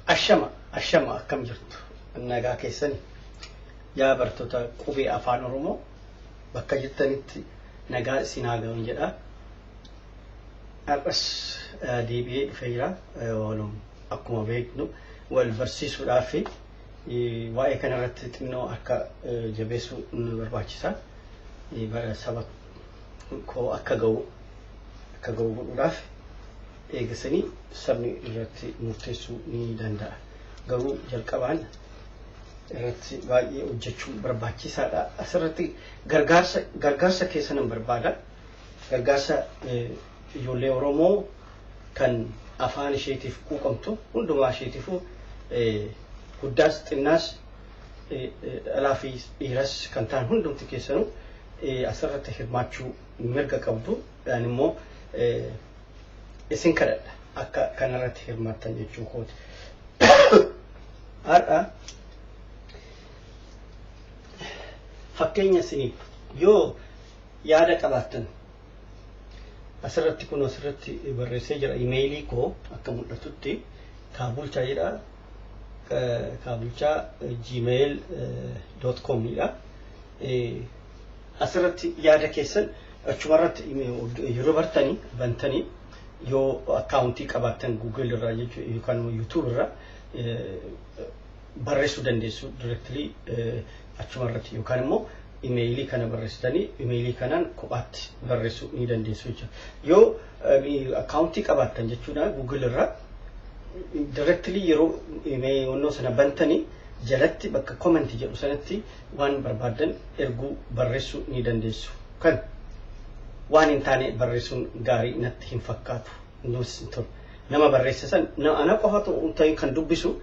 Ashama ashama akkam jirtu nagaa keessani yaa bartoota qubee afaan oromoo bakka jirtanitti nagaa isin haa ga'uun jedha. Har'as deebi'ee dhufee jira. Walum akkuma beeknu wal barsiisuudhaaf waa'ee kanarratti xinnoo akka jabeessuu nu barbaachisa. Saba koo akka ga'u akka ga'u godhuudhaaf eegasanii sabni irratti murteessuu ni danda'a. Garuu jalqabaan irratti baay'ee hojjechuun barbaachisaadha. Asirratti gargaarsa gargaarsa keessa nan barbaada. Gargaarsa ijoollee Oromoo kan afaan isheetiif quuqamtu hundumaa isheetiifuu guddaas xinnaas dhalaa fi dhiiras kan ta'an hundumti keessanuu asirratti hirmaachuu mirga qabdu. Ani immoo isin kadhadha akka kanarratti hirmaattan jechuu kooti. Har'a fakkeenya isiniif yoo yaada qabaattan asirratti kun asirratti barreessee jira imeeyilii koo akka mul'atutti kaabulchaa jedha kaabulchaa gmail dot com dha. Asirratti yaada keessan achumarratti yeroo bartanii bantanii yoo akkaawuntii qabaattan Google irraa jechuudha yookaan YouTube irraa barreessuu dandeessu directly achumarratti yookaan immoo imeeyilii kana barreessitanii imeeyilii kanaan kophaatti barreessuu ni dandeessu jechuudha. Yoo akkaawuntii qabaattan jechuudha Google irraa directly yeroo imeeyilii sana bantanii jalatti bakka comment jedhu sanatti waan barbaaddan erguu barreessuu ni dandeessu. Kan waan hin taane barreessuun gaarii natti hin fakkaatu. Nus hin tolu. Nama barreesse san ana qofatu hin ta'in kan dubbisu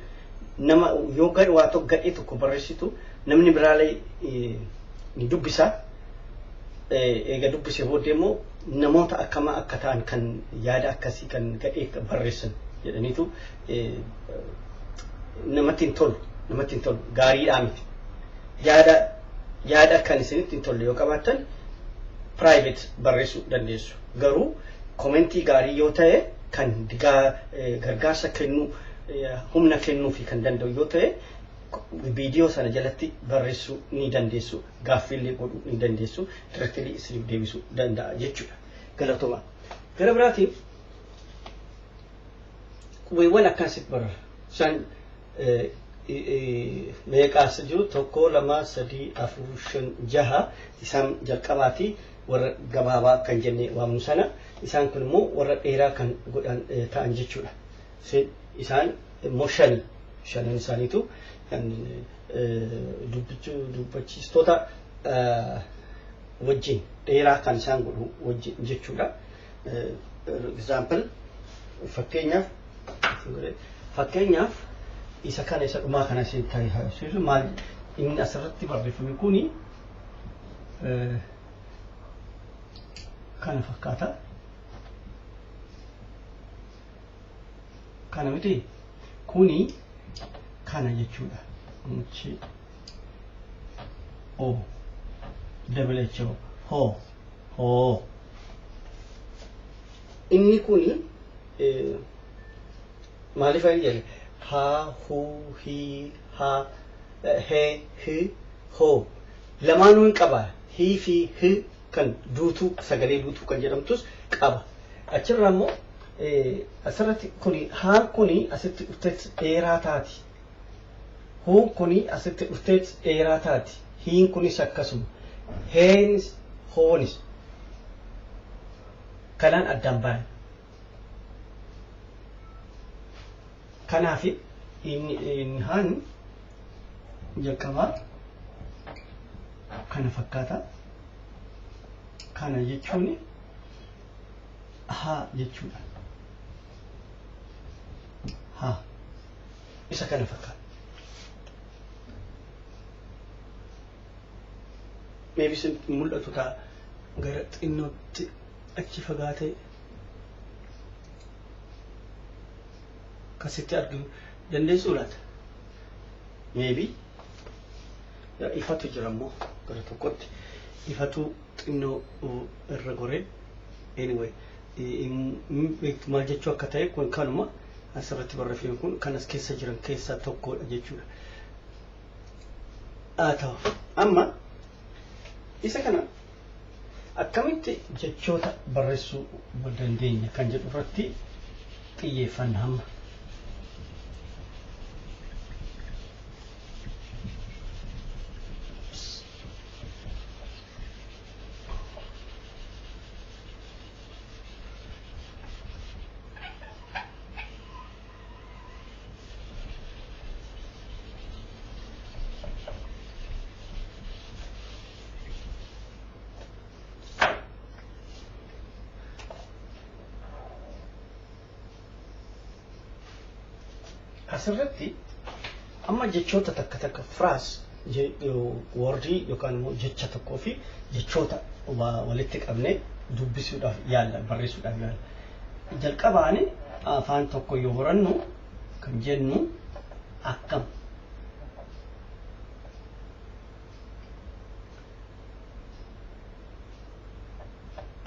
nama yoo waa tokko gadhee tokko barreessitu namni biraalee ni dubbisa. Eega dubbise booddee immoo namoota akkamaa akka ta'an kan yaada akkasii kan gadhee barreessan jedhaniitu namatti hin tolu namatti hin tolu gaariidhaa miti. Yaada yaada kan isinitti hin tolle yoo qabaattan private barreessuu dandeessu. Garuu komentii gaarii yoo ta'e kan gargaarsa kennuu humna kennuu fi kan danda'u yoo ta'e viidiyoo sana jalatti barreessuu ni dandeessu. Gaaffiillee godhuu ni dandeessu. Directly isiniif deebisuu danda'a jechuudha. Galatoomaa. Gara biraatiin qubeewwan akkasitti barra. Isaan meeqaas jiru tokko lama sadii afur shan jaha isaan jalqabaati warra gabaabaa kan jennee waamnu sana isaan kun immoo warra dheeraa kan godhan ta'an jechuudha. Isaan immoo shani shanan isaaniitu kan dubbachiistota wajjin dheeraa kan isaan godhu wajjin jechuudha. Example fakkeenyaaf fakkeenyaaf isa kana isa dhumaa kana isin taasisu maal inni asirratti barreeffame kuni kana fakkaata. Kana miti kuni kana jechuudha. H O double H O ho ho inni kuni maaliif ani jedhe ha hu hi ha he hi ho lamaanuu hin qaba hi fi hi kan duutuu sagalee duutuu kan jedhamtus qaba achirraa immoo asirratti kuni haan kuni asitti dhufteet dheeraa taati huun kuni asitti dhufteet dheeraa taati hiin kunis akkasuma heenis hoonis kanaan addaan bayan kanaaf inni haan jalqabaa kana fakkaata kana jechuun haa jechuudha haa isa kana fakkaata maybe isin mul'atu ta'a gara xinnootti achi fagaatee akkasitti arginu dandeessuu laata maybe ifatu jira immoo gara tokkotti ifatu xinnoo irra goree anyway beektu maal jechuu akka ta'e kun kanuma Asirratti barreeffamni kun kan as keessa jiran keessaa tokkodha jechuudha. Haa ta'u amma isa kana akkamitti jechoota barreessuu dandeenya kan jedhu irratti xiyyeeffanna amma. Asirratti amma jechoota takka takka phrase wordii yookaan immoo jecha tokkoo fi jechoota walitti qabnee dubbisuudhaaf yaalla, barreessuudhaaf yaalla. Jalqabaan afaan tokko yoo barannu kan jennu akkam.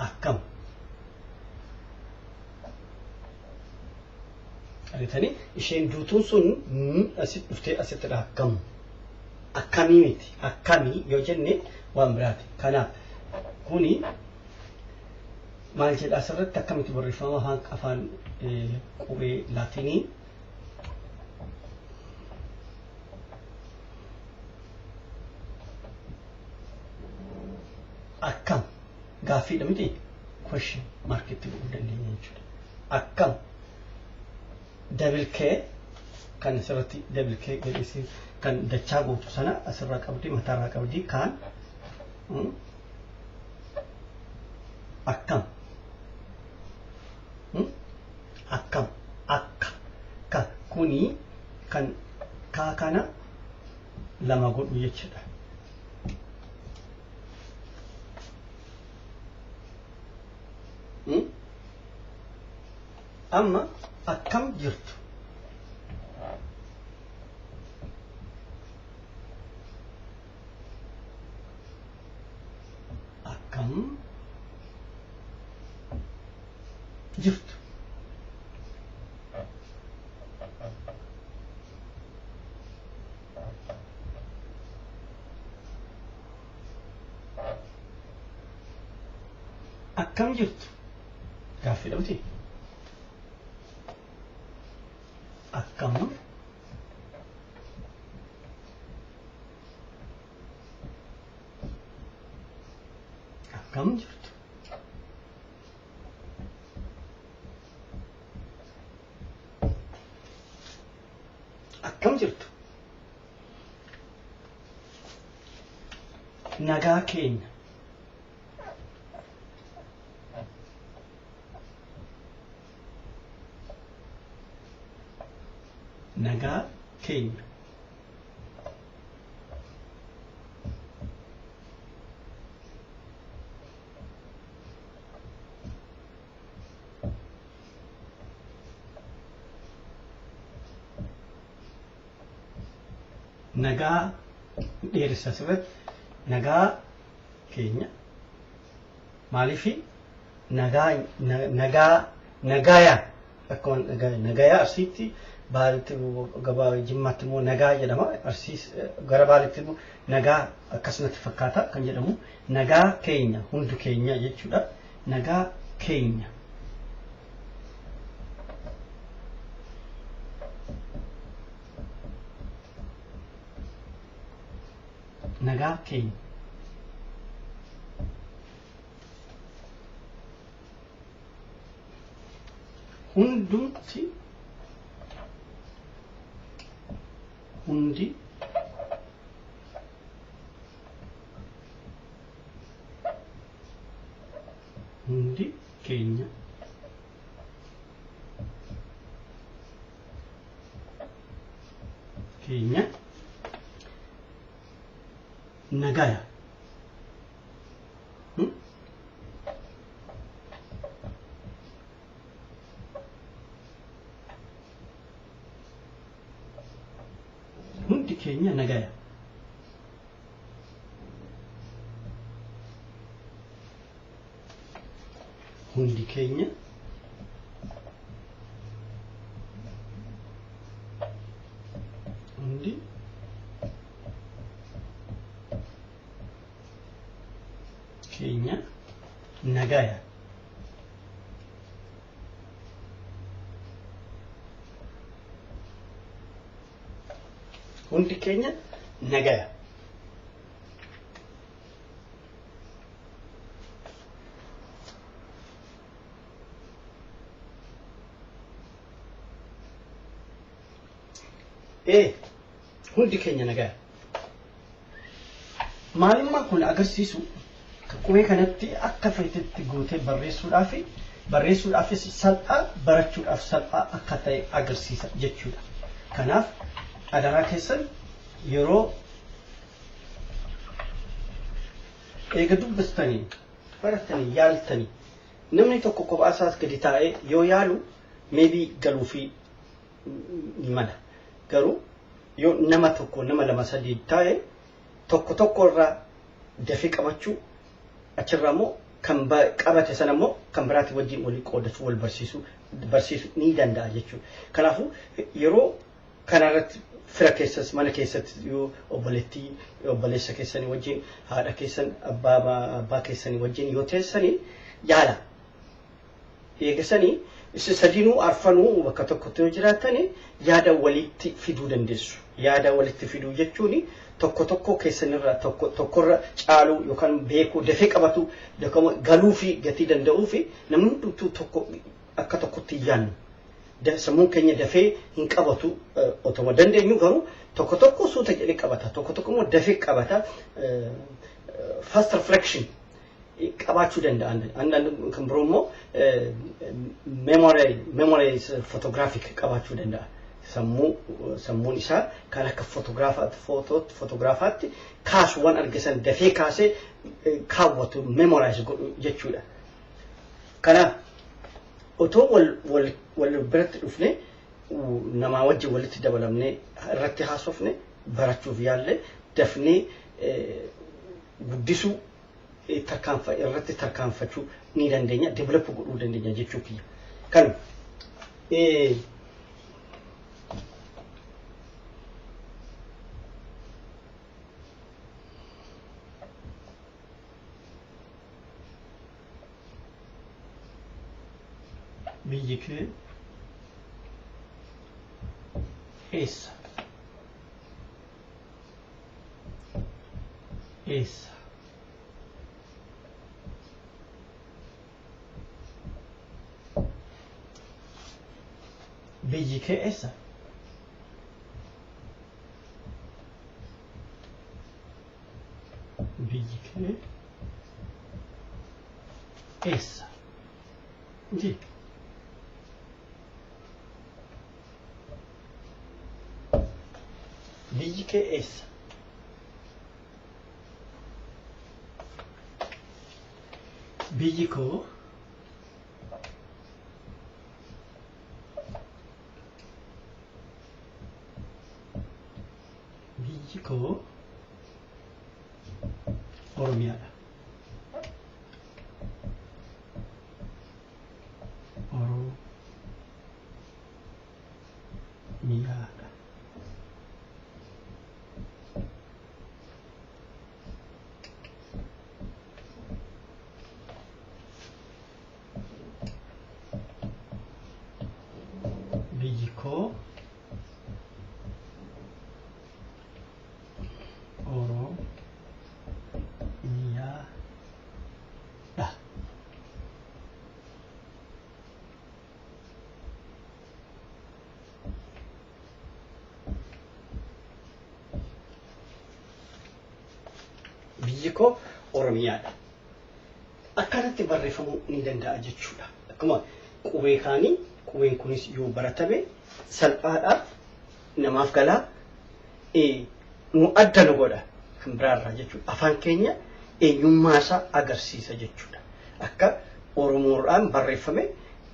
Akkam. Argitanii, isheen duutuun sun asitti dhuftee asitti akkam. Akkamii miti. Akkamii yoo jenne waan biraati. Kanaaf kuni maal jedha? Asirratti akkamitti barreeffama afaan qubee Laatinii akkam gaaffiidha miti, question markitti godhuu dandeenya jechuudha. Akkam double K kan asirratti double K jedhisi kan dachaa gootu sana asirraa qabdi, mataarraa qabdi kaan akkam akkam akka ka kuni kan kaa kana lama godhu jechuudha. Amma akkam jirtu? Akkam jirtu? Akkam jirtu? Gaaffiidha miti? Akkam akkam jirtu? Akkam jirtu? Nagaa keenya. Nagaa keenya. Nagaa dheeressa asirratti nagaa keenya. Maaliifi nagaa nagaa nagaaya akkuma nagayaa Arsiitti, Baaletti, gabaa Jimmaatti immoo nagaa jedhama. Arsiis gara Baaletti immoo nagaa akkasumatti fakkaata kan jedhamu. Nagaa keenya, hundu keenya jechuudha. Nagaa keenya. Nagaa keenya. Hundumti, hundi hundi keenya keenya nagaya. Hmm? Hundi keenya nagaya. Hundi keenya Hundi keenya nagaya. Hundi keenya nagaya. Ee, hundi keenya nagaya. Maalummaa kun agarsiisu, qubee kanatti akka feetetti gootee barreessuudhaafis salphaa, barachuudhaaf salphaa akka ta'e agarsiisa jechuudha. Kanaaf adaraa keessan, yeroo eega dubbistanii, baratanii, yaaltanii, namni tokko kophaa isaas gadi taa'ee yoo yaalu maybe galuufii ni mala. Garuu yoo nama tokko, nama lama, sadii taa'e, tokko tokko irraa dafee qabachuu, achirraa immoo kan qabate sana immoo kan biraatti wajjin walii qoodachuu, wal barsiisuu ni danda'a jechuudha. Kanaafuu yeroo kanarratti fira keessas, mana keessatti yoo obboleettii, obboleessa keessanii wajjin, haadha keessan, abbaa keessanii wajjin yoo teessanii yaala. Eegasanii isin sadiinuu, arfanuu bakka tokkotti yoo jiraatanii yaada walitti fiduu dandeessu. Yaada walitti fiduu jechuun tokko tokko keessanirra tokko tokkorra caaluu yookaan beekuu, dafee qabatu, galuu fi gatii danda'uu fi namni hundumtuu tokko akka tokkotti hin yaadnu. Sammuun keenya dafee hin qabatu otuma dandeenyu, garuu tokko tokko suuta jedhee qabata, tokko tokko immoo dafee qabata, fast reflection qabaachuu danda'an. Kan biroo immoo memory photographic qabaachuu danda'a. Sammuun isaa kan akka footograafaatti kaasu, waan argisan dafee kaasee kaawwatu, memorize godhu jechuudha. Kanaaf otoo wal biratti dhufne, namaa wajjin walitti dabalamnee irratti haasofne, barachuuf yaalle, dafnee guddisuu, irratti tarkaanfachuu ni dandeenya, develop godhuu dandeenya jechuu kiyya. Kan biyyi kee eessa? Eessa? Biyyi kee eessa? Biyyi kee eessa? Ji. Biyyi kee eessa? Biyyi koo biyyi koo Oromiyaadha. Oromiyaadha. Biyyi koo Oromiyaadha. Biyyi koo Oromiyaadha. Akkanatti barreeffamuu ni danda'a jechuudha. Akkuma qubee kaanii qubeen kunis yoo baratame salphaadha, namaaf galaa, nu adda nu godha kan biraarraa jechuudha. Afaan keenya eenyummaa isaa agarsiisa jechuudha. Akka Oromoodhaan barreeffame,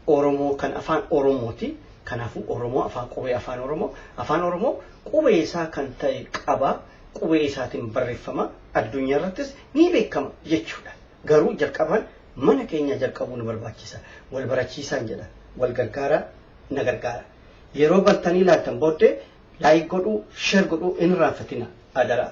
Oromoo kan afaan Oromooti. Kanaafuu Oromoo afaan qubee afaan Oromoo, afaan Oromoo qubee isaa kan ta'e qaba. Qubee isaatiin barreeffama, addunyaa irrattis ni beekama jechuudha. Garuu jalqabaan mana keenya jalqabuu nu barbaachisa. Wal barachiisaan jedha. Wal gargaara, na gargaara. Yeroo bartanii ilaaltan booddee Like godhuu, share godhuu hin irraanfatina adaraa.